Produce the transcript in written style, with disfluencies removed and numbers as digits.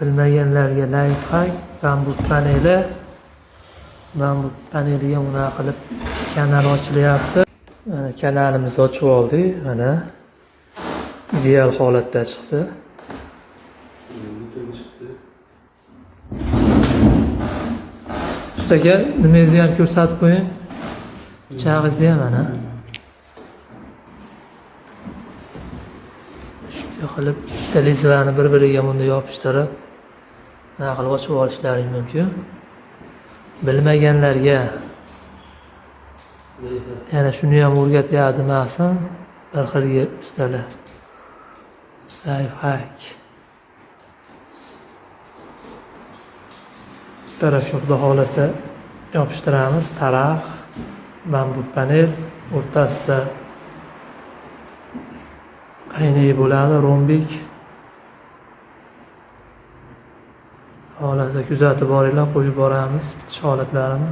Bilmaganlarga лайфхак, bambuk paneli. Bambuk paneliga bunaqa qilib kanal ochilyapti. Mana kanalimizni ochib oldik. Mana ideal holatda chiqdi. Butun chiqdi. Usta aka, nimangizni ham ko'rsatib qo'ying. Pichog'ingizni ham mana. Shunday qilib ikkita lezvani bir-biriga bunday yopishtirib, bunaqa qilib ochib olishlaring mumkin. Bilmaganlarga yana shuni ham o'rgatyapti Mahsin, bir xilga ustalar. Лайфхак. Bu tarafga xudo xohlasa yopishtiramiz. Taraq, bambuk panel, o'rtasida aynak bo'ladi, rombik. Xohlasa kuzatib boringlar, qo'yib boramiz bitish holatlarini.